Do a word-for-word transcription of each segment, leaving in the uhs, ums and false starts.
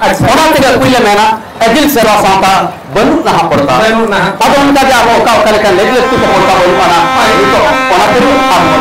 ᱟᱪᱪᱷᱟ᱾ ᱚᱱᱟ ᱛᱮᱜᱮ ᱠᱩᱭᱞᱮ ᱢᱮᱱᱟ, ᱟᱹᱜᱤᱞ ᱥᱮᱨᱣᱟ ᱥᱟᱶᱛᱟ ᱵᱟᱹᱱᱩᱜ ᱱᱟᱦᱟᱜ ᱯᱚᱲᱛᱟ᱾ ᱵᱟᱹᱱᱩᱜ ᱱᱟᱦᱟᱜ᱾ ᱟᱫᱚ ᱚᱱᱠᱟ ᱜᱮ ᱟᱵᱚ ᱚᱠᱟ ᱚᱠᱟ ᱞᱮᱠᱟ ᱞᱮᱠ ᱞᱟᱹᱠᱛᱤ ᱠᱚ ᱯᱚᱲᱛᱟ ᱵᱟᱹᱱᱩᱜ ᱟᱱᱟ᱾ ᱦᱳᱭ᱾ ᱱᱤᱛᱚᱜ ᱚᱱᱟ ᱛᱮᱜᱮ ᱟᱵᱚ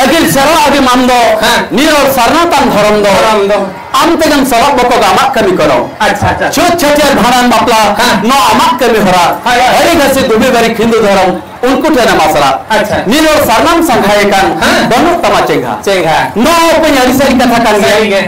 ᱟᱹᱜᱤᱞ ᱥᱮᱨᱣᱟ ᱟᱹᱰᱤ ᱟᱢ ᱫᱚ ᱦᱮᱸ᱾ ᱱᱤᱨᱚᱲ ᱥᱟᱨᱱᱟ ᱛᱟᱢ ᱫᱷᱚᱨᱚᱢ ᱫᱚ᱾ ᱫᱷᱚᱨᱚᱢ ᱫᱚ᱾ ᱟᱢ ᱛᱮᱜᱮᱢ ᱥᱚᱞᱚᱜ ᱵᱚᱠᱚᱜ ᱟᱢᱟᱜ ᱠᱟᱹᱢᱤ ᱠᱚᱨᱚᱢ᱾ ᱟᱪᱪᱷᱟ, ᱟᱪᱪᱷᱟ᱾ ᱪᱷᱩᱛ ᱪᱷᱟᱹᱴᱭᱟᱹᱨ ᱵᱷᱟᱸᱰᱟᱱ ᱵᱟᱯᱞᱟ ᱦᱮᱸ᱾ ᱱᱚᱣᱟ ᱟᱢᱟᱜ ᱠᱟᱹᱢᱤ ᱦᱚᱨᱟ᱾ ᱦᱳᱭ, ᱦᱳᱭ᱾ ᱦᱟᱹᱨᱤ ᱜᱷᱟᱹᱥᱤ ᱫᱷᱩᱵᱤ ᱵᱟᱹᱨᱤ ᱠᱷᱤᱸᱫᱩ ᱫᱷᱚᱨᱚᱢ ᱩᱱᱠᱩ ᱴᱷᱮᱱᱮᱢ ᱟᱥᱨᱟ᱾ ᱟᱪᱪᱷᱟ᱾ ᱱᱤᱨᱚᱲ ᱥᱟᱨᱱᱟᱢ ᱥᱟᱸᱜᱷᱟᱭᱮ ᱠᱟᱱ ᱦᱮᱸ᱾ ᱵᱟᱹᱱᱩᱜ ᱛᱟᱢᱟ ᱪᱮᱸᱜᱷᱟ᱾ ᱪᱮᱸᱜᱷᱟ᱾ ᱱᱚᱣᱟ ᱦᱚᱸ ᱵᱚᱠᱚᱧ ᱟᱹᱰᱤ ᱥᱟᱹᱨᱤ ᱠᱟᱛᱷᱟ ᱠᱟᱱ ᱜᱮᱭᱟ᱾ ᱥᱟᱹᱨᱤ ᱜᱮ᱾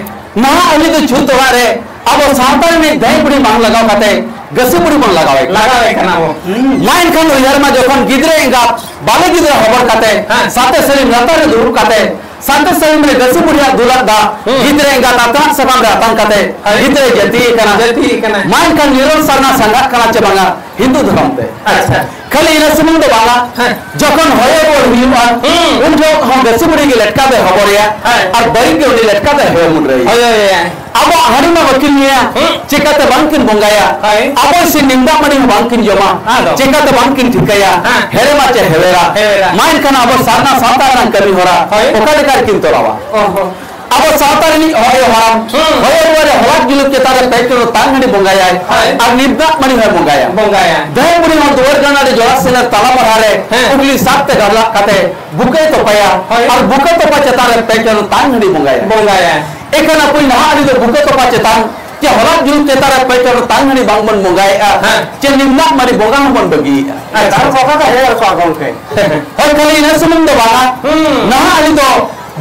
ᱱᱟᱦᱟᱜ ᱟᱹᱞᱤᱧ ᱫᱚ ᱪᱷᱩᱛ ᱚᱲᱟᱜ ᱨᱮ ᱟᱵᱚ ᱥᱟᱶᱛᱟ ᱨᱤᱱᱤᱡ ᱫᱷᱟᱹᱭ ᱵᱩᱲᱦᱤ ᱵᱟᱝ ᱞᱟᱜᱟᱣ ᱠᱟᱛᱮ ᱜᱟᱹᱥᱤ ᱵᱩᱲᱦᱤ ᱵᱚᱱ ᱞᱟᱜᱟᱣᱮ ᱠᱟᱱᱟ᱾ ᱞᱟᱜᱟᱣᱮ ᱠᱟᱱᱟ ᱵᱚᱱ᱾ ᱦᱩᱸ᱾ ᱢᱟ ᱮᱱᱠᱷᱟᱱ ᱩᱭᱦᱟᱹᱨ ᱢᱟ ᱡᱚᱠᱷᱚᱱ ᱜᱤᱫᱽᱨᱟᱹ ᱮᱸᱜᱟᱛ ᱵᱟᱞᱮ ᱜᱤᱫᱽᱨᱟᱹ ᱦᱚᱵᱚᱨ ᱠᱟᱛᱮ ᱦᱮᱸ᱾ ᱥᱟᱛᱮ ᱥᱟᱹᱲᱤᱢ ᱞᱟᱛᱟᱨ ᱨᱮ ᱫᱩᱲᱩᱵ ᱠᱟᱛᱮ ᱥᱟᱛᱮ ᱥᱟᱹᱲᱤᱢ ᱨᱮ ᱜᱟᱹᱥᱤ ᱵᱩᱲᱦᱤᱭᱟᱜ ᱫᱩᱞᱟᱜ ᱫᱟᱜ ᱦᱩᱸ᱾ ᱜᱤᱫᱽᱨᱟᱹ ᱮᱸᱜᱟᱛ ᱟᱛᱟᱝ ᱥᱟᱠᱟᱢ ᱨᱮ ᱟᱛᱟᱝ ᱠᱟᱛᱮ ᱦᱳᱭ᱾ ᱜᱤᱫᱽᱨᱟᱹᱭ ᱡᱟᱹᱛᱤᱭᱮ ᱠᱟᱱᱟ᱾ ᱡᱟᱹᱛᱤᱭᱮ ᱠᱟᱱᱟ᱾ ᱢᱟ ᱮᱱᱠᱷᱟᱱ ᱱᱤᱨᱚᱲ ᱥᱟᱨᱱᱟ ᱥᱟᱸᱜᱷᱟᱜ ᱠᱟᱱᱟ ᱪᱮ ᱵᱟᱝᱟ ᱦᱤᱱᱫᱩ ᱫᱷᱚᱨᱚᱢ ᱛᱮ? ᱟᱪᱪᱷᱟ᱾ ᱠᱷᱟᱹᱞᱤ ᱤᱱᱟᱹ ᱥᱩᱢᱩᱝ ᱫᱚ ᱵᱟᱝᱟ, ᱦᱮᱸ᱾ ᱡᱚᱠᱷᱚᱱ ᱦᱚᱭᱚ ᱨᱩᱣᱟᱹᱲ ᱦᱩᱭᱩᱜᱼᱟ, ᱦᱩᱸ᱾ ᱩᱱ ᱡᱚᱠᱷᱚᱱ ᱦᱚᱸ ᱜᱟᱹᱥᱤ ᱵᱩᱲᱦᱤ ᱜᱮ ᱞᱮᱴᱠᱟ ᱫᱚᱭ ᱦᱚᱵᱚᱨᱮᱭᱟ ᱦᱮᱸ᱾ ᱟᱨ ᱵᱟᱹᱲᱤᱡ ᱜᱮ ᱩᱱᱤ ᱞᱮᱴᱠᱟ ᱫᱚᱭ ᱦᱚᱭᱚ ᱢᱩᱰᱨᱟᱹᱭᱟ᱾ ᱦᱳᱭ, ᱦᱳᱭ, ᱦᱳᱭ᱾ ᱟᱵᱚᱣᱟᱜ ᱦᱟᱺᱰᱤ ᱢᱟ ᱵᱟᱹᱠᱤᱱ ᱧᱩᱭᱟ, ᱦᱩᱸ᱾ ᱪᱮᱠᱟᱛᱮ ᱵᱟᱝᱠᱤᱱ ᱵᱚᱸᱜᱟᱭᱟ? ᱦᱳᱭ᱾ ᱟᱵᱚ ᱥᱮ ᱱᱤᱢ ᱫᱟᱜ ᱢᱟᱹᱰᱤ ᱦᱚᱸ ᱵᱟᱝᱠᱤᱱ ᱡᱚᱢᱟ, ᱟᱫᱚ? ᱪᱮᱠᱟᱛᱮ ᱵᱟᱝᱠᱤᱱ ᱴᱷᱤᱠᱟᱹᱭᱟ? ᱦᱮᱸ᱾ ᱦᱮᱲᱮᱢᱟ ᱪᱮ ᱦᱮᱣᱮᱨᱟ? ᱦᱮᱣᱮᱨᱟ᱾ ᱢᱟ ᱮᱱᱠᱷᱟᱱ ᱟᱵᱚ ᱥᱟᱨᱱᱟ ᱥᱟᱶᱛᱟ ᱨᱮᱱᱟᱜ ᱠᱟᱹᱢᱤ ᱦᱚᱨᱟ ᱦᱳᱭ᱾ ᱚᱠᱟ ᱞᱮᱠᱟ ᱨᱮᱠᱤᱱ ᱛᱚᱨᱟᱣᱟ? ᱚ ᱦᱚᱸ᱾ ᱟᱵᱚ ᱥᱟᱶᱛᱟ ᱨᱤᱱᱤᱡ ᱦᱚᱭᱚ ᱦᱟᱲᱟᱢ, ᱦᱩᱸ᱾ ᱦᱚᱭᱚ ᱨᱩᱣᱟᱹ ᱨᱮ ᱦᱚᱞᱟᱫ ᱡᱩᱞᱩᱫ ᱪᱮᱛᱟᱱ ᱨᱮ ᱯᱮ ᱪᱚᱲ ᱛᱟᱝ ᱦᱟᱺᱰᱤ ᱵᱚᱸᱜᱟᱭᱟᱭ, ᱦᱳᱭ᱾ ᱟᱨ ᱱᱤᱢ ᱫᱟᱜ ᱢᱟᱹᱰᱤ ᱦᱚᱸᱭ ᱵᱚᱸᱜᱟᱭᱟ᱾ ᱵᱚᱸᱜᱟᱭᱟ᱾ ᱫᱷᱟᱹᱭ ᱵᱩᱲᱦᱤ ᱦᱚᱸ ᱫᱩᱣᱟᱹᱨ ᱜᱟᱱᱟ ᱨᱮ ᱡᱚᱲᱟ ᱥᱮᱱᱮᱨ ᱛᱟᱞᱟ ᱢᱟᱦᱟ ᱨᱮ ᱦᱮᱸ᱾ ᱩᱜᱽᱞᱤ ᱥᱟᱵ ᱛᱮ ᱜᱟᱵᱞᱟᱜ ᱠᱟᱛᱮ ᱵᱩᱠᱟᱹᱭ ᱛᱚᱯᱟᱭᱟ, ᱦᱳᱭ᱾ ᱟᱨ ᱵᱩᱠᱟᱹ ᱛᱚᱯᱟ ᱪᱮᱛᱟᱱ ᱨᱮ ᱯᱮ ᱪᱚᱲ ᱛᱟᱝ ᱦᱟᱺᱰᱤ ᱵᱚᱸᱜᱟᱭᱟ᱾ ᱵᱚᱸᱜᱟᱭᱟ᱾ ᱮᱱᱠᱷᱟᱱ ᱟᱵᱚ ᱱᱟᱦᱟᱜ ᱟᱹᱨᱤ ᱫᱚ ᱵᱩᱠᱟᱹ ᱛᱚᱯᱟ ᱪᱮᱛᱟᱱ ᱪᱮ ᱦᱚᱞᱟᱫ ᱡᱩᱞᱩᱫ ᱪᱮᱛᱟᱱ ᱨᱮ ᱯᱮ ᱪᱚᱲ ᱛᱟᱝ ᱦᱟᱺᱰᱤ ᱵᱟᱝ ᱵᱚᱱ ᱵᱚᱸᱜᱟᱭᱮᱫᱼᱟ, ᱦᱮᱸ᱾ ᱪᱮ ᱱᱤᱢ ᱫᱟᱜ ᱢᱟᱹᱰᱤ ᱵᱚᱸᱜᱟ ᱦᱚᱸ ᱵᱚᱱ ᱵᱟᱹᱜᱤᱭᱮᱫᱼᱟ᱾ ᱟᱪᱪᱷᱟ᱾ ᱟᱨ ᱚᱠᱟ ᱠᱚ ᱦᱮᱡ ᱟᱠᱚᱣᱟ ᱜᱚᱢᱠᱮ? ᱦᱳᱭ, ᱠᱷᱟᱹᱞᱤ ᱤᱱᱟᱹ ᱥᱩᱢᱩᱝ ᱫᱚ ᱵᱟᱝᱟ᱾ ᱦᱩᱸ᱾ ᱱᱟᱦᱟᱜ ᱟᱹᱨᱤ ᱫᱚ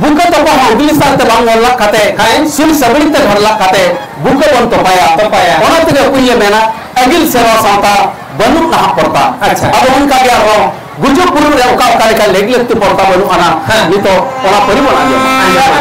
ᱵᱩᱠᱟᱹ ᱛᱚᱯᱟ ᱦᱚᱸ ᱩᱜᱽᱞᱤ ᱥᱟᱨ ᱛᱮ ᱵᱟᱝ ᱜᱷᱚᱨᱞᱟᱜ ᱠᱟᱛᱮ, ᱦᱮᱸ᱾ ᱥᱩᱞ ᱥᱟᱹᱵᱲᱤ ᱛᱮ ᱜᱷᱚᱨᱞᱟᱜ ᱠᱟᱛᱮ ᱵᱩᱠᱟᱹ ᱵᱚᱱ ᱛᱚᱯᱟᱭᱟ᱾ ᱛᱚᱯᱟᱭᱟ᱾ ᱚᱱᱟ ᱛᱮᱜᱮ ᱚᱠᱚᱭ ᱮ ᱢᱮᱱᱟ, ᱟᱹᱜᱤᱞ ᱥᱮᱨᱣᱟ ᱥᱟᱶᱛᱟ ᱵᱟᱹᱱᱩᱜ ᱱᱟᱦᱟᱜ ᱯᱚᱨᱛᱟ᱾ ᱟᱪᱪᱷᱟ᱾ ᱟᱫᱚ ᱚᱱᱠᱟ ᱜᱮ ᱟᱨᱦᱚᱸ ᱜᱩᱡᱩᱜ ᱵᱩᱨᱩᱜ ᱨᱮ ᱚᱠᱟ ᱚᱠᱟ ᱞᱮᱠᱟ ᱞᱮᱠ ᱞᱟᱹᱠᱛᱤ ᱯᱚᱨᱛᱟ ᱵᱟᱹᱱᱩᱜ ᱟᱱᱟ, ᱦᱮᱸ᱾ ᱱᱤᱛᱚᱜ ᱚᱱᱟ ᱯᱟᱹᱨᱤ ᱵᱚᱱ ᱟᱸᱡᱚᱢᱟ᱾ ᱟᱸᱡᱚᱢᱟ᱾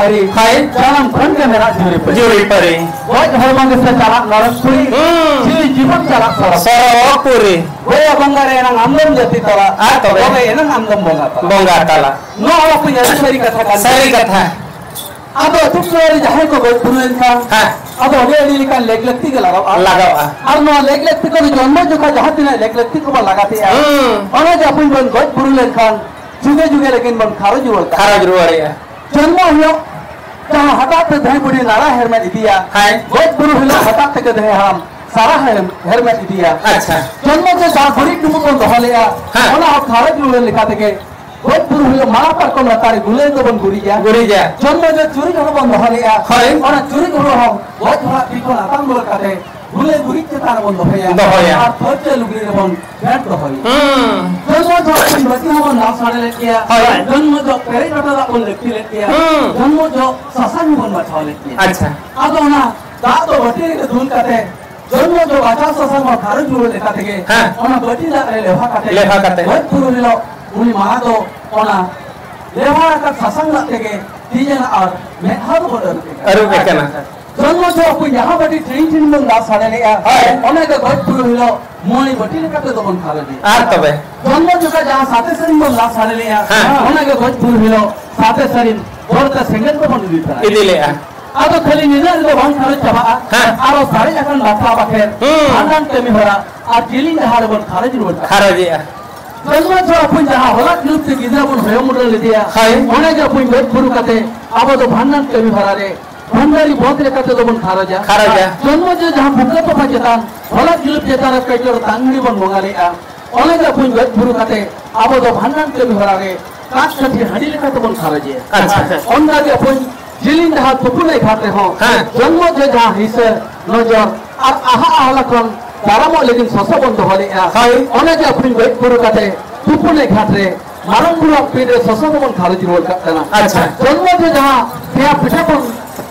ᱟᱹᱨᱤ᱾ ᱦᱳᱭ᱾ ᱡᱟᱱᱟᱢ ᱠᱷᱚᱱ ᱜᱮ ᱢᱮᱱᱟᱜ ᱡᱩᱨᱤ ᱯᱟᱹᱨᱤ᱾ ᱡᱩᱨᱤ ᱯᱟᱹᱨᱤ᱾ ᱜᱚᱡ ᱦᱚᱲᱢᱚ ᱜᱮᱥᱮ ᱪᱟᱞᱟᱜ ᱱᱚᱨᱚᱠ ᱯᱩᱨᱤ᱾ ᱦᱩᱸ᱾ ᱡᱤᱣᱤ ᱡᱤᱵᱚᱱ ᱪᱟᱞᱟᱜ ᱥᱚᱨᱚᱜ᱾ ᱥᱚᱨᱚᱜ ᱯᱩᱨᱤ᱾ ᱵᱚᱭᱦᱟ ᱵᱚᱸᱜᱟ ᱨᱮ ᱮᱱᱟᱝ ᱟᱢᱫᱚᱢ ᱡᱟᱹᱛᱤ ᱛᱟᱞᱟ᱾ ᱟᱨ ᱛᱚᱵᱮ? ᱛᱚᱵᱮ ᱮᱱᱟᱝ ᱟᱢᱫᱚᱢ ᱵᱚᱸᱜᱟ ᱛᱟᱞᱟ᱾ ᱵᱚᱸᱜᱟ ᱛᱟᱞᱟ᱾ ᱱᱚᱣᱟ ᱦᱚᱸ ᱟᱹᱰᱤ ᱥᱟᱹᱨᱤ ᱠᱟᱛᱷᱟ ᱠᱟᱱ ᱜᱮᱭᱟ᱾ ᱥᱟᱹᱨᱤ ᱠᱟᱛᱷᱟ᱾ ᱟᱫᱚ ᱟᱹᱛᱩ ᱴᱚᱞᱟ ᱨᱮ ᱡᱟᱦᱟᱸᱭ ᱠᱚ ᱜᱚᱡ ᱵᱩᱨᱩ ᱞᱮᱱᱠᱷᱟᱱ, ᱦᱮᱸ᱾ ᱟᱫᱚ ᱟᱹᱰᱤ ᱟᱹᱰᱤ ᱞᱮᱠᱟᱱ ᱞᱮᱠ ᱞᱟᱹᱠᱛᱤ ᱜᱮ ᱞᱟᱜᱟᱜᱼᱟ᱾ ᱞᱟᱜᱟᱜᱼᱟ᱾ ᱟᱨ ᱱᱚᱣᱟ ᱞᱮᱠ ᱞᱟᱹᱠᱛᱤ ᱠᱚᱫᱚ ᱡᱚᱱᱢᱚ ᱡᱚᱠᱷᱟ ᱡᱟᱦᱟᱸ ᱛᱤᱱᱟᱹᱜ ᱞᱮᱠ ᱞᱟᱹᱠᱛᱤ ᱠᱚᱵᱚᱱ ᱞᱟᱜᱟ ᱛᱮᱜᱼᱟ, ᱦᱩᱸ᱾ ᱚᱱᱟ ᱡᱮ ᱟᱵᱚ ᱵᱚᱱ ᱜᱚᱡ ᱵᱩᱨᱩ ᱞᱮᱱᱠᱷᱟᱱ ᱡᱩᱜᱮ ᱡᱩᱜᱮ ᱞᱟᱹᱜᱤᱫ ᱵᱚᱱ ᱠᱷᱟᱨᱚᱪ ᱨᱩᱣᱟᱹᱲ ᱠᱟᱜᱼᱟ᱾ ᱠᱷᱟᱨᱚᱪ ᱨᱩᱣᱟᱹᱲᱮᱜᱼᱟ᱾ ᱡᱚᱱᱢᱚ ᱦᱤᱞᱳᱜ ᱡᱟᱦᱟᱸ ᱦᱟᱴᱟᱜ ᱛᱮ ᱫᱷᱟᱹᱭ ᱵᱩᱰᱷᱤ ᱱᱟᱲᱟ ᱦᱮᱨᱢᱮᱫ ᱤᱫᱤᱭᱟ, ᱦᱮᱸ᱾ ᱜᱚᱡ ᱵᱩᱨᱩ ᱦᱤᱞᱳᱜ ᱦᱟᱴᱟᱜ ᱛᱮᱜᱮ ᱫᱷᱟᱹᱭ ᱦᱟᱲᱟᱢ ᱥᱟᱨᱟ ᱦᱮᱨᱢ-, ᱦᱮᱨᱢᱮᱫ ᱤᱫᱤᱭᱟ᱾ ᱟᱪᱪᱷᱟ᱾ ᱡᱚᱱᱢᱚ ᱡᱮ ᱡᱟᱦᱟᱸ ᱜᱩᱨᱤᱡ ᱰᱩᱢᱵᱩᱜ ᱵᱚᱱ ᱫᱚᱦᱚ ᱞᱮᱜᱼᱟ, ᱦᱮᱸ᱾ ᱚᱱᱟ ᱦᱚᱸ ᱠᱷᱟᱨᱚᱪ ᱨᱩᱣᱟᱹᱲ ᱞᱮᱠᱟ ᱛᱮᱜᱮ ᱜᱚᱡ ᱵᱩᱨᱩ ᱦᱤᱞᱳᱜ ᱢᱟᱨᱟᱝ ᱯᱟᱨᱠᱚᱢ ᱞᱟᱛᱟᱨ ᱨᱮ ᱜᱩᱞᱟᱹᱭ ᱫᱚᱵᱚᱱ ᱜᱩᱨᱤᱡᱟ᱾ ᱜᱩᱨᱤᱡᱟ᱾ ᱡᱚᱱᱢᱚ ᱡᱮ ᱪᱩᱨᱩᱡ ᱦᱩᱲᱩ ᱵᱚᱱ ᱫᱚᱦᱚ ᱞᱮᱜᱼᱟ, ᱦᱳᱭ᱾ ᱚᱱᱟ ᱪᱩᱨᱩᱡ ᱦᱩᱲᱩ ᱦᱚᱸ ᱜᱚᱡ ᱦᱚᱲᱟᱜ ᱛᱤ ᱠᱷᱚᱱ ᱟᱛᱟᱝ ᱨᱩᱣᱟᱹᱲ ᱠᱟᱛᱮ ᱜᱩᱞᱟᱹᱭ ᱜᱩᱨᱤᱡ ᱪᱮᱛᱟᱱ ᱨᱮᱵᱚᱱ ᱫᱚᱦᱚᱭᱟ᱾ ᱫᱚᱦᱚᱭᱟ᱾ ᱟᱨ ᱯᱷᱟᱹᱨᱪᱟᱹ ᱞᱩᱜᱽᱲᱤ ᱨᱮᱵᱚᱱ ᱯᱷᱮᱰ ᱫᱚᱦᱚᱭᱟ᱾ ᱦᱩᱸ᱾ ᱡᱚᱱᱢᱚ ᱡᱚᱦᱚᱜ ᱵᱟᱹᱴᱤ ᱦᱚᱸᱵᱚᱱ ᱫᱟᱵ ᱥᱟᱰᱮ ᱞᱮᱫ ᱜᱮᱭᱟ᱾ ᱦᱳᱭ᱾ ᱡᱚᱱᱢᱚ ᱡᱚᱦᱚᱜ ᱯᱮᱨᱮᱡ ᱞᱚᱴᱟ ᱫᱟᱜ ᱵᱚᱱ ᱞᱟᱹᱠᱛᱤ ᱞᱮᱫ ᱜᱮᱭᱟ᱾ ᱦᱩᱸ᱾ ᱡᱚᱱᱢᱚ ᱡᱚᱦᱚᱜ ᱥᱟᱥᱟᱝ ᱦᱚᱸᱵᱚᱱ ᱵᱟᱪᱷᱟᱣ ᱞᱮᱫ ᱜᱮᱭᱟ᱾ ᱟᱪᱪᱷᱟ᱾ ᱟᱫᱚ ᱚᱱᱟ ᱫᱟᱜ ᱫᱚ ᱵᱟᱹᱴᱤ ᱨᱮᱜᱮ ᱫᱩᱞ ᱠᱟᱛᱮ ᱡᱚᱱᱢᱚ ᱡᱚᱦᱚᱜ ᱵᱟᱪᱷᱟᱣ ᱥᱟᱥᱟᱝ ᱦᱚᱸ ᱠᱷᱟᱨᱚᱪ ᱨᱩᱣᱟᱹᱲ ᱞᱮᱠᱟ ᱛᱮᱜᱮ ᱦᱮᱸ᱾ ᱚᱱᱟ ᱵᱟᱹᱴᱤ ᱫᱟᱜ ᱨᱮ ᱞᱮᱣᱦᱟ ᱠᱟᱛᱮ ᱞᱮᱣᱦᱟ ᱠᱟᱛᱮ᱾ ᱜᱚᱡ ᱵᱩᱨᱩ ᱦᱤᱞᱳᱜ ᱩᱱᱤ ᱢᱟ ᱫᱚ ᱚᱱᱟ ᱞᱮᱣᱦᱟ ᱟᱠᱟᱫ ᱥᱟᱥᱟᱝ ᱫᱟᱜ ᱛᱮᱜᱮ ᱛᱤ ᱡᱟᱸᱜᱟ ᱟᱨ ᱢᱮᱫᱦᱟ ᱫᱚᱵᱚᱱ ᱟᱹᱨᱩᱵ ᱮᱫᱟ᱾ ᱟᱹᱨᱩᱵ ᱮ ᱠᱟᱱᱟ᱾ ᱡᱚᱱᱢᱚ ᱡᱚᱦᱚᱜ ᱟᱵᱚ ᱡᱟᱦᱟᱸ ᱵᱟᱹᱴᱤ ᱴᱷᱤᱱ ᱴᱷᱤᱱ ᱵᱚᱱ ᱫᱟᱵ ᱥᱟᱰᱮ ᱞᱮᱜᱼᱟ, ᱦᱳᱭ᱾ ᱚᱱᱟ ᱜᱮ ᱜᱚᱡ ᱵᱩᱨᱩ ᱦᱤᱞᱳᱜ ᱢᱚᱬᱮ ᱵᱟᱹᱴᱤ ᱞᱮᱠᱟ ᱛᱮᱫᱚ ᱵᱚᱱ ᱠᱷᱟᱨᱚᱪ ᱮᱫᱟ᱾ ᱟᱨ ᱛᱚᱵᱮ? ᱡᱚᱱᱢᱚ ᱡᱚᱠᱷᱟ ᱡᱟᱦᱟᱸ ᱥᱟᱛᱮ ᱥᱟᱹᱨᱤᱢ ᱵᱚᱱ ᱫᱟᱵ ᱥᱟᱰᱮ ᱞᱮᱜᱼᱟ, ᱦᱮᱸ᱾ ᱚᱱᱟ ᱜᱮ ᱜᱚᱡ ᱵᱩᱨᱩ ᱦᱤᱞᱳᱜ ᱥᱟᱛᱮ ᱥᱟᱹᱨᱤᱢ ᱵᱚᱞ ᱛᱮ ᱥᱮᱸᱜᱮᱞ ᱛᱮᱵᱚᱱ ᱤᱫᱤ ᱛᱟᱨᱟ᱾ ᱤᱫᱤ ᱞᱮᱜᱼᱟ᱾ ᱟᱫᱚ ᱠᱷᱟᱹᱞᱤ ᱱᱤᱱᱟᱹᱜ ᱨᱮᱫᱚ ᱵᱟᱝ ᱠᱷᱟᱨᱚᱪ ᱪᱟᱵᱟᱜᱼᱟ, ᱦᱮᱸ᱾ ᱟᱨᱚ ᱥᱟᱨᱮᱡ ᱟᱠᱟᱱ ᱵᱟᱯᱞᱟ ᱵᱟᱠᱷᱮᱲ, ᱦᱩᱸ᱾ ᱵᱷᱟᱸᱰᱟᱱ ᱠᱟᱹᱢᱤ ᱦᱚᱨᱟ ᱟᱨ ᱡᱤᱞᱤᱧ ᱰᱟᱦᱟᱨ ᱨᱮᱵᱚᱱ ᱠᱷᱟᱨᱚᱪ ᱨᱩᱣᱟᱹᱲ ᱠᱟᱜᱼᱟ᱾ ᱠᱷᱟᱨᱚᱪᱮᱜᱼᱟ᱾ ᱡᱚᱱᱢᱚ ᱡᱚᱦᱚᱜ ᱟᱵᱚ ᱡᱟᱦᱟᱸ ᱦᱚᱞᱟ ᱫᱩᱲᱩᱵ ᱛᱮ ᱜᱤᱫᱽᱨᱟᱹ ᱵᱚᱱ ᱦᱚᱭᱚ ᱢᱩᱰᱟᱹ ᱞᱮᱫᱮᱭᱟ, ᱦᱳᱭ᱾ ᱚᱱᱟ ᱜᱮ ᱟᱵᱚ ᱜᱚᱡ ᱵᱩᱨᱩ ᱠᱟᱛᱮ ᱟᱵᱚ ᱫᱚ ᱵᱷᱟᱸᱰᱟᱱ ᱠᱟᱹᱢᱤ ᱦᱚᱨᱟ ᱨᱮ ᱵᱷᱟᱱᱰᱟᱨᱤ ᱵᱚᱫ ᱞᱮᱠᱟ ᱛᱮᱫᱚ ᱵᱚᱱ ᱠᱷᱟᱨᱚᱡᱟ᱾ ᱠᱷᱟᱨᱚᱡᱟ᱾ ᱡᱚᱱᱢᱚ ᱡᱚᱦᱚᱜ ᱡᱟᱦᱟᱸ ᱵᱩᱠᱟᱹ ᱛᱚᱯᱟ ᱪᱮᱛᱟᱱ ᱦᱚᱞᱟ ᱫᱩᱲᱩᱵ ᱪᱮᱛᱟᱱ ᱨᱮ ᱯᱮᱪᱚᱲ ᱛᱟᱝᱜᱲᱤ ᱵᱚᱱ ᱵᱚᱸᱜᱟ ᱞᱮᱫᱼᱟ, ᱚᱱᱟ ᱜᱮ ᱟᱵᱚ ᱜᱚᱡ ᱵᱩᱨᱩ ᱠᱟᱛᱮ ᱟᱵᱚ ᱫᱚ ᱵᱷᱟᱸᱰᱟᱱ ᱠᱟᱹᱢᱤ ᱦᱚᱨᱟ ᱨᱮ ᱠᱟᱸᱛ ᱠᱟᱹᱴᱷᱤ ᱦᱟᱺᱰᱤ ᱞᱮᱠᱟ ᱛᱮᱵᱚᱱ ᱠᱷᱟᱨᱚᱡᱮᱜᱼᱟ᱾ ᱟᱪᱪᱷᱟ᱾ ᱚᱱᱠᱟ ᱜᱮ ᱟᱵᱚ ᱡᱤᱞᱤᱧ ᱰᱟᱦᱟᱨ ᱛᱩᱯᱩᱱᱟᱹᱭ ᱜᱷᱟᱴ ᱨᱮᱦᱚᱸ ᱦᱮᱸ᱾ ᱡᱚᱱᱢᱚ ᱡᱚᱦᱚᱜ ᱡᱟᱦᱟᱸ ᱦᱤᱥᱟᱹ, ᱱᱚᱡᱚᱨ ᱟᱨ ᱟᱦᱟ ᱟᱦᱞᱟ ᱠᱷᱚᱱ ᱯᱟᱨᱚᱢᱚᱜ ᱞᱟᱹᱜᱤᱫ ᱥᱚᱥᱚ ᱵᱚᱱ ᱫᱚᱦᱚ ᱞᱮᱫᱼᱟ᱾ ᱦᱳᱭ᱾ ᱚᱱᱟ ᱜᱮ ᱟᱵᱚ ᱜᱚᱡ ᱵᱩᱨᱩ ᱠᱟᱛᱮ ᱛᱩᱯᱩᱱᱟᱹᱭ ᱜᱷᱟᱴ ᱨᱮ ᱢᱟᱨᱟᱝ ᱵᱩᱨᱩᱣᱟᱜ ᱯᱤᱸᱰ ᱨᱮ ᱥᱚᱥᱚ ᱫᱚᱵᱚᱱ ᱠᱷᱟᱨᱚᱡ ᱨᱩᱣᱟᱹᱲ ᱠᱟᱜ ᱠᱟᱱᱟ᱾ ᱟᱪᱪᱷᱟ᱾ ᱡᱚᱱᱢᱚ ᱡᱚᱦᱚᱜ ᱡᱟᱦᱟᱸ ᱯᱮᱭᱟ ᱯᱤᱴᱷᱟᱹ ᱵᱚᱱ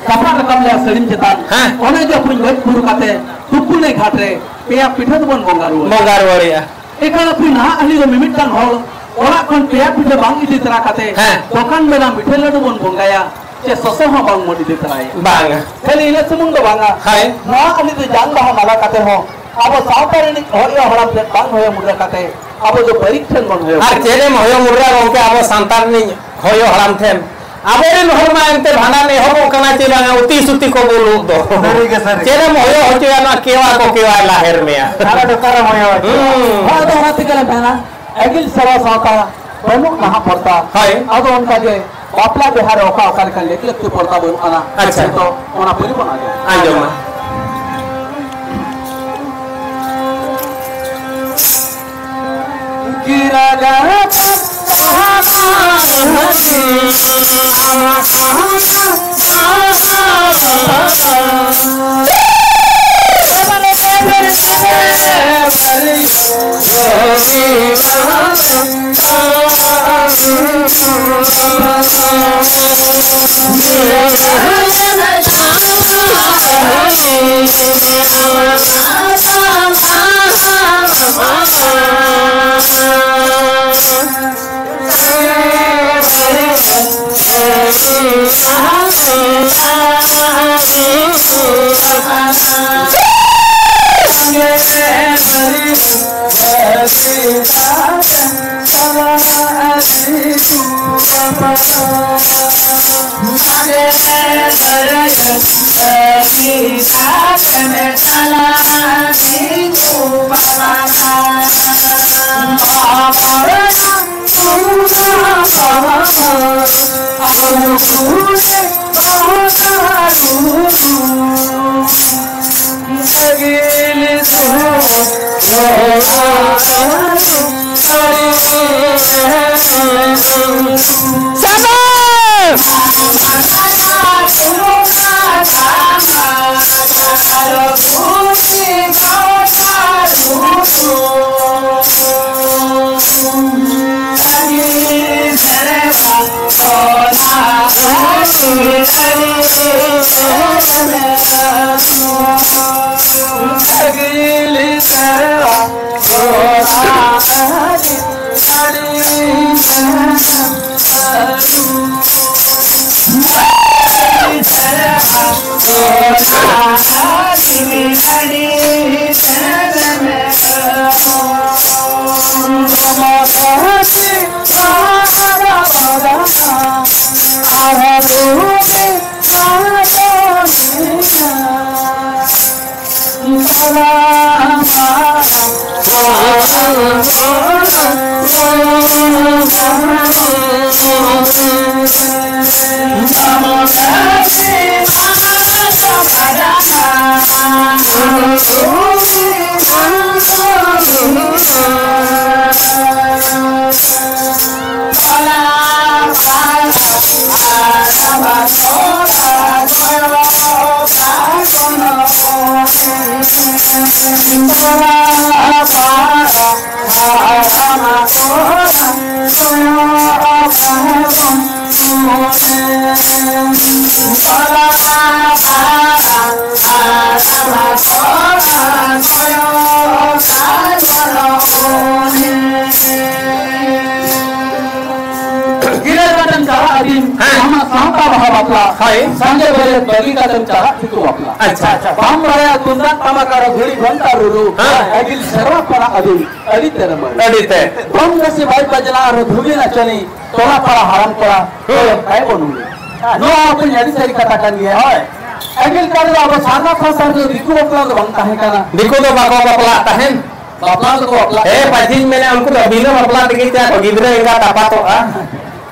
ᱨᱟᱯᱟᱜ ᱨᱟᱠᱟᱵ ᱞᱮᱭᱟ ᱥᱟᱹᱲᱤᱢ ᱪᱮᱛᱟᱱ, ᱦᱮᱸ᱾ ᱚᱱᱟ ᱜᱮ ᱟᱵᱚ ᱜᱚᱡ ᱵᱩᱨᱩ ᱠᱟᱛᱮ ᱛᱩᱯᱩᱱᱟᱹᱭ ᱜᱷᱟᱴ ᱨᱮ ᱯᱮᱭᱟ ᱯᱤᱴᱷᱟᱹ ᱫᱚᱵᱚᱱ ᱵᱚᱸᱜᱟ ᱨᱩᱣᱟᱹᱲᱟ᱾ ᱵᱚᱸᱜᱟ ᱨᱩᱣᱟᱹᱲᱮᱜᱼᱟ᱾ ᱮᱱᱠᱷᱟᱱ ᱟᱵᱚ ᱱᱟᱦᱟᱜ ᱦᱟᱹᱞᱤ ᱫᱚ ᱢᱤᱢᱤᱫᱴᱟᱝ ᱦᱚᱲ ᱚᱲᱟᱜ ᱠᱷᱚᱱ ᱯᱮᱭᱟ ᱯᱤᱴᱷᱟᱹ ᱵᱟᱝ ᱤᱫᱤ ᱛᱚᱨᱟ ᱠᱟᱛᱮ ᱦᱮᱸ᱾ ᱫᱚᱠᱟᱱ ᱵᱮᱱᱟᱣ ᱯᱤᱴᱷᱟᱹ ᱞᱟᱹᱰᱩ ᱵᱚᱱ ᱵᱚᱸᱜᱟᱭᱟ᱾ ᱪᱮ ᱥᱚᱥᱚ ᱦᱚᱸ ᱵᱟᱝ ᱵᱚᱱ ᱤᱫᱤ ᱛᱚᱨᱟᱭᱟ᱾ ᱵᱟᱝᱟ᱾ ᱠᱷᱟᱹᱞᱤ ᱤᱱᱟᱹ ᱥᱩᱢᱩᱝ ᱫᱚ ᱵᱟᱝᱟ᱾ ᱦᱳᱭ᱾ ᱱᱚᱣᱟ ᱩᱱᱤ ᱫᱚ ᱡᱟᱝ ᱵᱟᱦᱟ ᱢᱟᱞᱟ ᱠᱟᱛᱮ ᱦᱚᱸ ᱟᱵᱚ ᱥᱟᱶᱛᱟ ᱨᱤᱱᱤᱡ ᱦᱚᱭᱚ ᱦᱟᱲᱟᱢ ᱴᱷᱮᱱ ᱵᱟᱝ ᱦᱚᱭᱚ ᱢᱩᱫᱽᱨᱟ ᱠᱟᱛᱮ ᱟᱵᱚ ᱫᱚ ᱵᱟᱹᱲᱤᱡ ᱴᱷᱮᱱ ᱵᱚᱱ ᱦᱚᱭᱚ ᱟᱨ ᱪᱮᱫ ᱮᱢ ᱦᱚᱭᱚ ᱢᱩᱫᱽᱨᱟ ᱜᱚᱢᱠᱮ ᱟᱵᱚ ᱥᱟᱱᱛᱟᱲ ᱨᱤᱱᱤᱡ ᱦᱚᱭᱚ ᱦᱟᱲᱟᱢ ᱴᱷᱮᱱ? ᱟᱵᱚᱨᱮᱱ ᱦᱚᱲ ᱢᱟ ᱮᱱᱛᱮ ᱵᱷᱟᱸᱰᱟᱱ ᱮᱦᱚᱵᱚᱜ ᱠᱟᱱᱟ ᱪᱮ ᱵᱟᱝᱟ, ᱩᱛᱤ ᱥᱩᱛᱤ ᱠᱚ ᱵᱚᱞᱚᱜ ᱫᱚ᱾ ᱥᱟᱹᱨᱤ ᱜᱮ, ᱥᱟᱹᱨᱤ ᱜᱮ᱾ ᱪᱮᱫ ᱮᱢ ᱦᱚᱭᱚ ᱦᱚᱪᱚᱭᱟ, ᱱᱚᱣᱟ ᱠᱮᱣᱟ ᱠᱚ ᱠᱮᱣᱟᱭ ᱞᱟᱦᱮᱨ ᱢᱮᱭᱟ᱾ ᱟᱨ ᱫᱚ ᱚᱠᱟᱨᱮᱢ ᱦᱚᱭᱚ ᱦᱚᱪᱚᱭᱟ? ᱦᱩᱸ᱾ ᱦᱳᱭ, ᱟᱫᱚ ᱚᱱᱟ ᱛᱮᱜᱮ ᱞᱮ ᱢᱮᱱᱟ, ᱟᱹᱜᱤᱞ ᱥᱮᱨᱣᱟ ᱥᱟᱶᱛᱟ ᱵᱟᱹᱱᱩᱜ ᱱᱟᱦᱟᱜ ᱯᱚᱨᱛᱟ᱾ ᱦᱳᱭ᱾ ᱟᱫᱚ ᱚᱱᱠᱟ ᱜᱮ ᱵᱟᱯᱞᱟ ᱵᱤᱦᱟᱨ ᱨᱮ ᱚᱠᱟ ᱚᱠᱟ ᱞᱮᱠᱟ ᱞᱮᱠ ᱞᱟᱹᱠᱛᱤ ᱯᱚᱨᱫᱟ ᱵᱟᱹᱱᱩᱜ ᱟᱱᱟ᱾ ᱟᱪᱪᱷᱟ᱾ ᱱᱤᱛᱚᱜ ᱚᱱᱟ ᱯᱟᱹᱨᱤ ᱵᱚᱱ ᱟᱸᱡᱚᱢᱟ᱾ ᱟᱸᱡᱚᱢᱟ᱾ ᱵᱟᱯᱞᱟ᱾ ᱦᱳᱭ᱾ ᱥᱟᱸᱜᱮ ᱵᱟᱹᱨᱭᱟᱹᱛ ᱵᱟᱹᱜᱤ ᱠᱟᱛᱮᱢ ᱪᱟᱞᱟᱜ ᱫᱤᱠᱩ ᱵᱟᱯᱞᱟ᱾ ᱟᱪᱪᱷᱟ, ᱟᱪᱪᱷᱟ᱾ ᱵᱟᱢ ᱵᱟᱲᱟᱭᱟ ᱛᱩᱢᱫᱟᱜ ᱴᱟᱢᱟᱠ ᱟᱨ ᱜᱷᱩᱲᱤ ᱜᱷᱚᱱᱴᱟ ᱨᱩᱨᱩ᱾ ᱦᱮᱸ᱾ ᱟᱹᱜᱤᱞ ᱥᱮᱨᱣᱟ ᱠᱷᱚᱱᱟᱜ ᱟᱹᱰᱤ, ᱟᱹᱰᱤ ᱛᱮᱫ ᱮᱢ ᱟᱹᱨᱩ᱾ ᱟᱹᱰᱤ ᱛᱮᱫ᱾ ᱫᱚᱝ ᱫᱟᱹᱥᱤ ᱵᱟᱡ ᱵᱟᱡᱱᱟ ᱟᱨ ᱫᱷᱩᱵᱤ ᱱᱟᱪᱚᱱᱤ, ᱴᱚᱞᱟ ᱯᱟᱲᱟ ᱦᱟᱲᱟᱢ ᱠᱚᱲᱟ, ᱦᱮᱸ᱾ ᱠᱚᱭᱚᱜ ᱠᱟᱭ ᱵᱚᱱ ᱩᱱᱤ᱾ ᱱᱚᱣᱟ ᱦᱚᱸ ᱟᱹᱰᱤ ᱥᱟᱹᱨᱤ ᱠᱟᱛᱷᱟ ᱠᱟᱱ ᱜᱮᱭᱟ᱾ ᱦᱳᱭ᱾ ᱟᱹᱜᱤᱞ ᱠᱟᱞ ᱨᱮ ᱟᱵᱚ ᱥᱟᱨᱱᱟ ᱥᱟᱶᱛᱟ ᱨᱮᱫᱚ ᱫᱤᱠᱩ ᱵᱟᱯᱞᱟ ᱫᱚ ᱵᱟᱝ ᱛᱟᱦᱮᱸ ᱠᱟᱱᱟ᱾ ᱫᱤᱠᱩ ᱫᱚ ᱵᱟᱠᱚ ᱵᱟᱯᱞᱟᱜ ᱛᱟᱦᱮᱸᱱ᱾ ᱵᱟᱯᱞᱟ ᱫᱚᱠᱚ ᱵᱟᱯᱞᱟᱜ ᱦᱮᱸ, ᱛᱟᱦᱮᱸᱱ᱾ ᱯᱟᱹᱪᱤᱧ ᱢᱮᱱᱟ, ᱩᱱᱠᱩ ᱫᱚ ᱵᱤᱱᱟᱹ ᱵᱟᱯᱞᱟ ᱛᱮᱜᱮ ᱪᱮᱫ ᱠᱚ ᱜᱤᱫᱽᱨᱟᱹ ᱮᱸᱜᱟᱛ ᱟᱯᱟᱛᱚᱜᱼᱟ᱾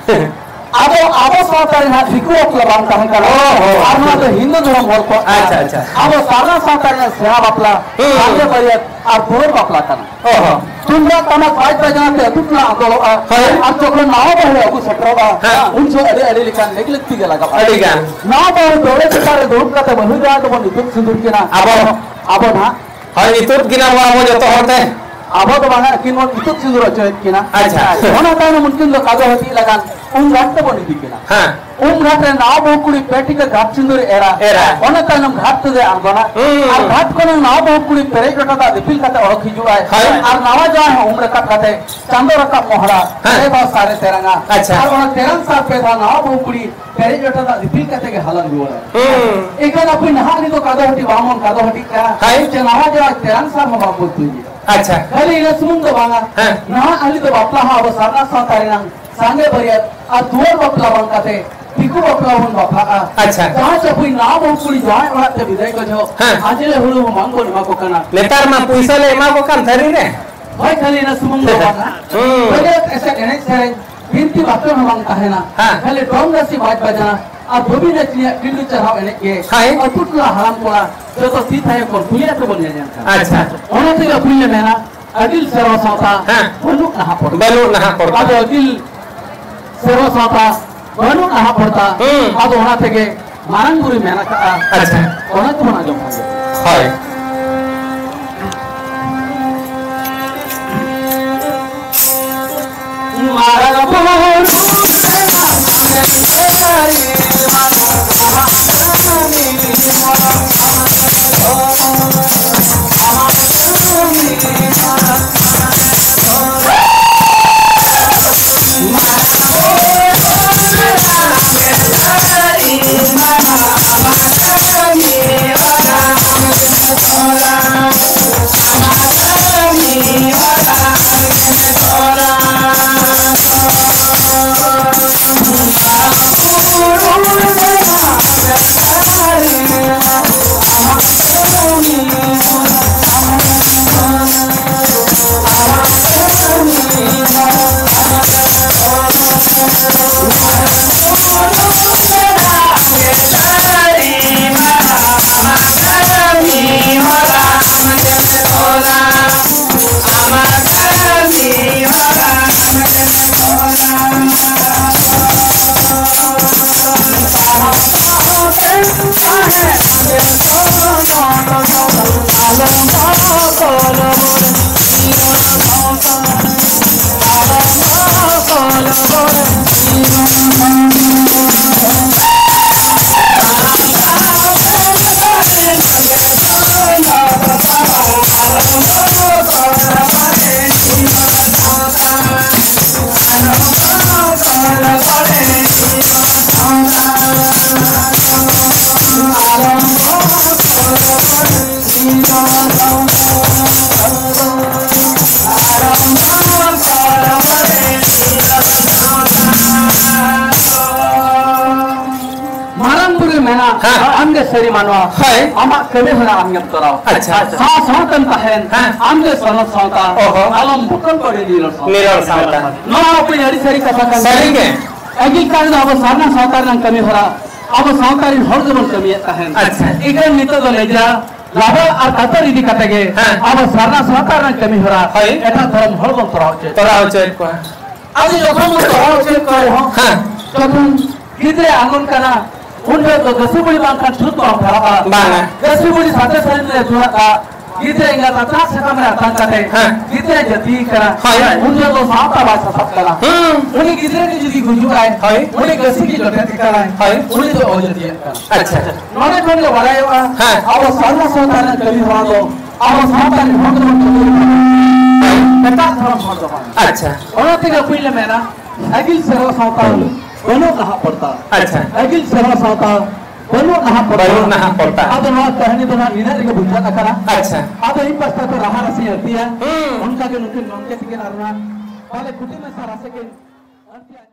ᱟᱵᱚ, ᱟᱵᱚ ᱥᱟᱶᱛᱟ ᱨᱮ ᱱᱟᱦᱟᱜ ᱫᱤᱠᱩ ᱵᱟᱯᱞᱟ ᱵᱟᱝ ᱛᱟᱦᱮᱸ ᱠᱟᱱᱟ᱾ ᱚ, ᱦᱚ᱾ ᱟᱨ ᱱᱚᱣᱟ ᱫᱚ ᱦᱤᱱᱫᱩ ᱫᱷᱚᱨᱚᱢ ᱦᱚᱲ ᱠᱚᱣᱟᱜ ᱠᱟᱱᱟ᱾ ᱟᱪᱪᱷᱟ, ᱟᱪᱪᱷᱟ᱾ ᱟᱵᱚ ᱥᱟᱨᱱᱟ ᱥᱟᱶᱛᱟ ᱨᱮᱱᱟᱜ ᱥᱮᱬᱟ ᱵᱟᱯᱞᱟ, ᱦᱩᱸ᱾ ᱥᱟᱸᱜᱮ ᱵᱟᱹᱨᱭᱟᱹᱛ ᱟᱨ ᱫᱩᱣᱟᱹᱨ ᱵᱟᱯᱞᱟ ᱠᱟᱱᱟ᱾ ᱚ, ᱦᱚ᱾ ᱛᱩᱢᱫᱟᱜ ᱴᱟᱢᱟᱠ ᱵᱟᱡ ᱵᱟᱡᱱᱟ ᱛᱮ ᱟᱹᱛᱩ ᱴᱚᱞᱟ ᱟᱸᱫᱳᱲᱚᱜᱼᱟ᱾ ᱦᱳᱭ᱾ ᱟᱨ ᱡᱚᱠᱷᱚᱱ ᱱᱟᱣᱟ ᱵᱟᱹᱦᱩ ᱟᱹᱜᱩ ᱥᱮᱴᱮᱨᱚᱜᱼᱟ, ᱦᱮᱸ᱾ ᱩᱱ ᱡᱚᱦᱚᱜ ᱟᱹᱰᱤ, ᱟᱹᱰᱤ ᱞᱮᱠᱟᱱ ᱞᱮᱜᱽ ᱞᱟᱹᱠᱛᱤ ᱜᱮ ᱞᱟᱜᱟᱜᱼᱟ᱾ ᱟᱹᱰᱤ ᱜᱟᱱ᱾ ᱱᱟᱣᱟ ᱵᱟᱹᱦᱩ ᱫᱟᱹᱣᱲᱟᱹ ᱪᱮᱛᱟᱱ ᱨᱮ ᱫᱩᱲᱩᱵ ᱠᱟᱛᱮ ᱵᱟᱹᱦᱩ ᱡᱟᱶᱟᱭ ᱫᱚᱵᱚᱱ ᱤᱛᱩᱫ ᱥᱤᱸᱫᱩᱨ ᱠᱤᱱᱟ᱾ ᱟᱵᱚ? ᱟᱵᱚ ᱱᱟᱦᱟᱜ᱾ ᱦᱳᱭ, ᱤᱛᱩᱫ ᱠᱤᱱᱟ ᱵᱚ ᱟᱵᱚ ᱡᱚᱛᱚ ᱦᱚᱲ ᱛᱮ᱾ ᱟᱵᱚ ᱫᱚ ᱵᱟᱝᱟ, ᱟᱹᱠᱤᱱ ᱵᱚᱱ ᱤᱛᱩᱫ ᱥᱤᱸᱫᱩᱨ ᱦᱚᱪᱚᱭᱮᱫ ᱠᱤᱱᱟ᱾ ᱟᱪᱪᱷᱟ᱾ ᱚᱱᱟ ᱛᱟᱭᱱᱚᱢ ᱩᱱᱠᱤᱱ ᱫᱚ ᱠᱟᱫᱚ ᱦᱟᱹᱴᱤᱡ ᱞᱟᱜᱟᱱ ᱩᱢ ᱜᱷᱟᱴ ᱛᱮᱵᱚᱱ ᱤᱫᱤ ᱠᱤᱱᱟ᱾ ᱦᱮᱸ᱾ ᱩᱢ ᱜᱷᱟᱴ ᱨᱮ ᱱᱟᱣᱟ ᱵᱟᱹᱦᱩ ᱠᱩᱲᱤ ᱯᱮ ᱴᱷᱤᱠᱟᱹ ᱜᱷᱟᱴ ᱥᱤᱸᱫᱩᱨ ᱮᱨᱟ᱾ ᱮᱨᱟ᱾ ᱚᱱᱟ ᱛᱟᱭᱱᱚᱢ ᱜᱷᱟᱴ ᱛᱮᱫᱚ ᱟᱬᱜᱚᱱᱟ᱾ ᱦᱩᱸ᱾ ᱟᱨ ᱜᱷᱟᱴ ᱠᱷᱚᱱ ᱱᱟᱣᱟ ᱵᱟᱹᱦᱩ ᱠᱩᱲᱤ ᱯᱮᱨᱮᱡ ᱞᱚᱴᱟ ᱫᱟᱜ ᱫᱤᱯᱤᱞ ᱠᱟᱛᱮ ᱚᱰᱚᱠ ᱦᱤᱡᱩᱜᱼᱟᱭ᱾ ᱦᱳᱭ᱾ ᱟᱨ ᱱᱟᱣᱟ ᱡᱟᱶᱟᱭ ᱦᱚᱸ ᱩᱢ ᱨᱟᱠᱟᱵ ᱠᱟᱛᱮ ᱪᱟᱸᱫᱚ ᱨᱟᱠᱟᱵ ᱢᱚᱦᱲᱟ ᱦᱮᱸ᱾ ᱯᱮ ᱫᱷᱟᱣ ᱥᱟᱨᱮ ᱛᱮᱨᱟᱝᱟ᱾ ᱟᱪᱪᱷᱟ᱾ ᱟᱨ ᱚᱱᱟ ᱛᱮᱨᱟᱝ ᱥᱟᱨ ᱯᱮ ᱫᱷᱟᱣ ᱱᱟᱣᱟ ᱵᱟᱹᱦᱩ ᱠᱩᱲᱤ ᱯᱮᱨᱮᱡ ᱞᱚᱴᱟ ᱫᱟᱜ ᱫᱤᱯᱤᱞ ᱠᱟᱛᱮ ᱜᱮ ᱦᱟᱞᱟᱝ ᱨᱩᱣᱟᱹᱲᱟ᱾ ᱦᱩᱸ᱾ ᱮᱱᱠᱷᱟᱱ ᱟᱵᱚ ᱱᱟᱦᱟᱜ ᱱᱤᱛᱚᱜ ᱠᱟᱫᱚ ᱦᱟᱹᱴᱤ ᱵᱟᱝ ᱵᱚᱱ ᱠᱟᱫᱚ ᱦᱟᱹᱴᱤ ᱠᱟᱱᱟ᱾ ᱦᱳᱭ᱾ ᱪᱮ ᱱᱟᱣᱟ ᱡᱟᱶᱟᱭ ᱛᱮᱨᱟᱝ ᱥᱟᱨ ᱦᱚᱸ ᱵᱟᱝ ᱵᱚᱱ ᱛᱩᱧ ᱮᱫᱟ᱾ ᱟᱪᱪᱷᱟ᱾ ᱠᱷᱟᱹᱞᱤ ᱤᱱᱟᱹ ᱥᱩᱢᱩᱝ ᱫᱚ ᱵᱟᱝᱟ᱾ ᱦᱮᱸ᱾ ᱱᱟᱦᱟᱜ ᱟᱹᱞᱤᱧ ᱫᱚ ᱵᱟᱯᱞᱟ ᱦᱚᱸ ᱟᱵᱚ ᱥᱟᱨᱱᱟ ᱥᱟᱶᱛᱟ ᱨᱮᱱᱟᱝ ᱥᱟᱸᱜᱮ ᱵᱟᱹᱨᱭᱟᱹᱛ ᱟᱨ ᱫᱩᱣᱟᱹᱨ ᱵᱟᱯᱞᱟ ᱵᱟᱝ ᱠᱟᱛᱮ ᱫᱤᱠᱩ ᱵᱟᱯᱞᱟ ᱵᱚᱱ ᱵᱟᱯᱞᱟᱜᱼᱟ᱾ ᱟᱪᱪᱷᱟ᱾ ᱡᱟᱦᱟᱸ ᱪᱮ ᱦᱩᱭ ᱱᱟᱣᱟ ᱵᱟᱹᱦᱩ ᱠᱩᱲᱤ ᱡᱟᱶᱟᱭ ᱚᱲᱟᱜ ᱛᱮ ᱵᱤᱫᱟᱹᱭ ᱠᱚ ᱡᱚᱦᱚᱜ ᱦᱮᱸ᱾ ᱟᱸᱡᱽᱞᱮ ᱦᱩᱲᱩ ᱦᱚᱸ ᱵᱟᱝ ᱵᱚᱱ ᱮᱢᱟ ᱠᱚ ᱠᱟᱱᱟ᱾ ᱱᱮᱛᱟᱨ ᱢᱟ ᱯᱩᱭᱥᱟᱹ ᱞᱮ ᱮᱢᱟ ᱠᱚ ᱠᱟᱱ ᱛᱷᱟᱹᱨᱤ ᱨᱮ᱾ ᱦᱳᱭ, ᱠᱷᱟᱹᱞᱤ ᱤᱱᱟᱹ ᱥᱩᱢᱩᱝ ᱫᱚ ᱵᱟᱝᱟ᱾ ᱦᱩᱸ᱾ ᱵᱟᱹᱨᱭᱟᱹᱛ ᱮᱥᱮᱫ ᱮᱱᱮᱡ ᱥᱮᱨᱮᱧ, ᱵᱤᱱᱛᱤ ᱵᱟᱠᱷᱮᱬ ᱦᱚᱸ ᱵᱟᱝ ᱛᱟᱦᱮᱱᱟ᱾ ᱦᱮᱸ᱾ ᱠᱷᱟᱹᱞᱤ ᱫᱚᱝ ᱨᱟᱹᱥᱤ ᱵᱟᱡ ᱵᱟᱡᱱᱟ ᱟᱨ ᱫᱷᱩᱵᱤ ᱱᱟᱪᱱᱤᱭᱟᱜ ᱴᱤᱸᱰᱩ ᱪᱟᱨᱦᱟᱣ ᱮᱱᱮᱡ ᱜᱮ᱾ ᱦᱳᱭ᱾ ᱟᱹᱛᱩ ᱴᱚᱞᱟ ᱦᱟᱲᱟᱢ ᱠᱚᱲᱟ ᱡᱚᱛᱚ ᱛᱤ ᱛᱷᱟᱭᱚ ᱠᱚ ᱠᱩᱞᱤᱭᱟ ᱛᱮᱵᱚᱱ ᱧᱮᱞ ᱧᱟᱢ ᱠᱟᱱᱟ᱾ ᱟᱪᱪᱷᱟ᱾ ᱚᱱᱟ ᱛᱮᱜᱮ ᱟᱹᱵᱤᱱ ᱞᱮ ᱢᱮᱱᱟ, ᱟᱹᱜᱤᱞ ᱥᱮᱨᱣᱟ ᱥᱟᱶᱛᱟ ᱦᱮᱸ᱾ ᱵᱟᱹᱱᱩᱜ ᱱᱟᱦᱟᱜ ᱯᱚᱨᱫᱟ᱾ ᱵᱟᱹᱱᱩᱜ ᱱᱟᱦᱟᱜ ᱯᱚᱨᱫᱟ᱾ ᱟᱫᱚ ᱟᱹᱜᱤᱞ ᱥᱮᱨᱣᱟ ᱥᱟᱶᱛᱟ ᱵᱟᱹᱱᱩᱜ ᱱᱟᱦᱟᱜ ᱯᱚᱨᱫᱟ᱾ ᱦᱩᱸ᱾ ᱟᱫᱚ ᱚᱱᱟ ᱛᱮᱜᱮ ᱢᱟᱨᱟᱝ ᱵᱩᱨᱩᱭ ᱢᱮᱱ ᱟᱠᱟᱫᱼᱟ᱾ ᱟᱪᱪᱷᱟ᱾ ᱚᱱᱟ ᱠᱚᱵᱚᱱ ᱟᱸᱡᱚᱢ ᱠᱷᱟᱱ ᱜᱮ᱾ ᱦᱳᱭ᱾ ᱢᱟᱨᱟᱝ ᱵᱩᱨᱩ ᱥᱟᱹᱨᱤ ᱢᱟᱱᱣᱟ᱾ ᱦᱳᱭ᱾ ᱟᱢᱟᱜ ᱠᱟᱹᱢᱤ ᱦᱚᱨᱟ ᱟᱢ ᱜᱮᱢ ᱛᱚᱨᱟᱣ᱾ ᱟᱪᱪᱷᱟ᱾ ᱥᱟᱶ ᱥᱟᱶᱛᱮᱢ ᱛᱟᱦᱮᱱ᱾ ᱦᱮᱸ᱾ ᱟᱢ ᱜᱮ ᱥᱚᱱᱚᱛ ᱥᱟᱶᱛᱟ᱾ ᱚᱦᱚ᱾ ᱟᱞᱚᱢ ᱵᱚᱠᱚᱞ ᱵᱟᱹᱲᱤ ᱱᱤᱨᱚᱲ ᱥᱟᱶᱛᱟ᱾ ᱱᱤᱨᱚᱲ ᱥᱟᱶᱛᱟ᱾ ᱱᱚᱣᱟ ᱟᱵᱚ ᱟᱹᱰᱤ ᱥᱟᱹᱨᱤ ᱠᱟᱛᱷᱟ ᱠᱟᱱ ᱜᱮᱭᱟ᱾ ᱥᱟᱹᱨᱤ ᱜᱮ᱾ ᱟᱹᱜᱤᱞ ᱠᱟᱞ ᱫᱚ ᱟᱵᱚ ᱥᱟᱨᱱᱟ ᱥᱟᱶᱛᱟ ᱨᱮᱱᱟᱜ ᱠᱟᱹᱢᱤ ᱦᱚᱨᱟ ᱟᱵᱚ ᱥᱟᱶᱛᱟ ᱨᱮᱱ ᱦᱚᱲ ᱜᱮᱵᱚᱱ ᱠᱟᱹᱢᱤᱭᱮᱫ ᱛᱟᱦᱮᱱ᱾ ᱟᱪᱪᱷᱟ᱾ ᱤᱠᱷᱟᱹᱱ ᱱᱤᱛᱚᱜ ᱫᱚ ᱞᱮᱡᱟ, ᱞᱟᱵᱟ ᱟᱨ ᱠᱟᱛᱚᱨ ᱤᱫᱤ ᱠᱟᱛᱮ ᱜᱮ ᱦᱮᱸ᱾ ᱟᱵᱚ ᱥᱟᱨᱱᱟ ᱥᱟᱶᱛᱟ ᱨᱮᱱᱟᱜ ᱠᱟᱹᱢᱤ ᱦᱚᱨᱟ ᱦᱳᱭ᱾ ᱮᱴᱟᱜ ᱫᱷᱚᱨᱚᱢ ᱦᱚᱲ ᱵᱚᱱ ᱛᱚᱨᱟᱣ ᱦᱚᱪᱚᱭᱮᱫ ᱛᱚᱨᱟᱣ ᱦᱚᱪᱚᱭᱮᱫ ᱠᱚᱣᱟ᱾ ᱟᱫᱚ ᱡᱚᱠᱷᱚᱱ ᱵᱚᱱ ᱛᱚᱨᱟᱣ ᱦᱚᱪᱚᱭᱮᱫ ᱠᱚᱣᱟ ᱨᱮᱦᱚᱸ, ᱦᱮᱸ᱾ ᱡᱚᱠᱷᱚᱱ ᱜᱤᱫᱽᱨᱟᱹ ᱟᱸᱜᱚᱱ ᱠᱟᱱᱟ, ᱩᱱ ᱡᱚᱦᱚᱜ ᱫᱚ ᱜᱟᱹᱥᱤ ᱵᱩᱲᱤ ᱵᱟᱝᱠᱷᱟᱱ ᱪᱷᱩᱛ ᱵᱟᱝ ᱯᱷᱮᱲᱟᱜᱼᱟ᱾ ᱵᱟᱝᱟ᱾ ᱜᱟᱹᱥᱤ ᱵᱩᱲᱤ ᱥᱟᱛᱮ ᱥᱟᱹᱲᱤᱢ ᱨᱮ ᱫᱩᱲᱩᱵᱼᱟ᱾ ᱜᱤᱫᱽᱨᱟᱹ ᱮᱸᱜᱟᱛ ᱟᱛᱨᱟᱜ ᱥᱟᱠᱟᱢ ᱨᱮ ᱟᱛᱟᱝ ᱠᱟᱛᱮ ᱦᱮᱸ᱾ ᱜᱤᱫᱽᱨᱟᱹ ᱡᱟᱹᱛᱤ ᱠᱟᱱᱟ᱾ ᱦᱳᱭ᱾ ᱩᱱ ᱡᱚᱦᱚᱜ ᱫᱚ ᱥᱟᱶᱛᱟ ᱵᱟᱭ ᱥᱟᱥᱟᱵ ᱠᱟᱱᱟ᱾ ᱦᱩᱸ᱾ ᱩᱱᱤ ᱜᱤᱫᱽᱨᱟᱹ ᱜᱮ ᱡᱩᱫᱤ ᱜᱩᱡᱩᱜᱼᱟᱭ, ᱦᱳᱭ᱾ ᱩᱱᱤ ᱜᱟᱹᱥᱤ ᱜᱮ ᱡᱚᱴᱮᱫ ᱠᱟᱱᱟᱭ, ᱦᱳᱭ᱾ ᱩᱱᱤ ᱫᱚ ᱚᱡᱟᱹᱛᱤᱭᱟᱹᱜ ᱠᱟᱱᱟ᱾ ᱟᱪᱪᱷᱟ᱾ ᱱᱚᱰᱮ ᱠᱷᱚᱱ ᱜᱮ ᱵᱟᱲᱟᱭᱚᱜᱼᱟ, ᱦᱮᱸ᱾ ᱟᱵᱚ ᱥᱟᱨᱱᱟ ᱥᱟᱶᱛᱟ ᱨᱮᱱᱟᱜ ᱠᱟᱹᱢᱤ ᱦᱚᱨᱟ ᱫᱚ ᱟᱵᱚ ᱥᱟᱶᱛᱟ ᱨᱮᱱ ᱦᱚᱲ ᱫᱚᱵᱚᱱ ᱠᱟᱹᱢᱤ ᱠᱟᱱᱟ, ᱮᱴᱟᱜ ᱫᱷᱚᱨᱚᱢ ᱦᱚᱲ ᱫᱚ ᱵᱟᱝ᱾ ᱟᱪᱪᱷᱟ᱾ ᱚᱱᱟ ᱛᱮᱜᱮ ᱯᱩᱭᱞᱩ ᱢᱮᱱᱟ, ᱟᱹᱜᱤᱞ ᱥᱮᱨᱣᱟ ᱥᱟᱶᱛᱟ ᱵᱟᱹᱱᱩᱜ ᱱᱟᱦᱟᱜ ᱯᱚᱨᱛᱟ᱾ ᱟᱪᱪᱷᱟ᱾ ᱟᱹᱜᱤᱞ ᱥᱮᱨᱣᱟ ᱥᱟᱶᱛᱟ ᱵᱟᱹᱱᱩᱜ ᱱᱟᱦᱟᱜ ᱯᱚᱨᱛᱟ᱾ ᱵᱟᱹᱱᱩᱜ ᱱᱟᱦᱟᱜ ᱯᱚᱨᱛᱟ᱾ ᱟᱫᱚ ᱱᱚᱣᱟ ᱠᱟᱹᱦᱱᱤ ᱫᱚ ᱱᱟᱦᱟᱜ ᱱᱤᱱᱟᱹᱜ ᱨᱮᱜᱮ ᱢᱩᱪᱟᱹᱫ ᱟᱠᱟᱱᱟ᱾ ᱟᱪᱪᱷᱟ᱾ ᱟᱫᱚ ᱤᱧ ᱯᱟᱥᱴᱟ ᱠᱷᱚᱱ ᱨᱟᱦᱟ ᱨᱟᱥᱮ ᱟᱹᱲᱛᱤᱭᱟ᱾ ᱦᱩᱸ᱾ ᱚᱱᱠᱟ ᱜᱮ ᱱᱩᱠᱤᱱ ᱜᱚᱢᱠᱮ ᱛᱤᱠᱤᱱ ᱟᱨ ᱚᱱᱟ ᱯᱟᱞᱮ ᱠᱩᱴᱤ ᱢᱮᱥᱟ ᱨᱟᱥᱮ ᱠᱤᱱ ᱟᱹᱲᱛᱤᱭᱟ᱾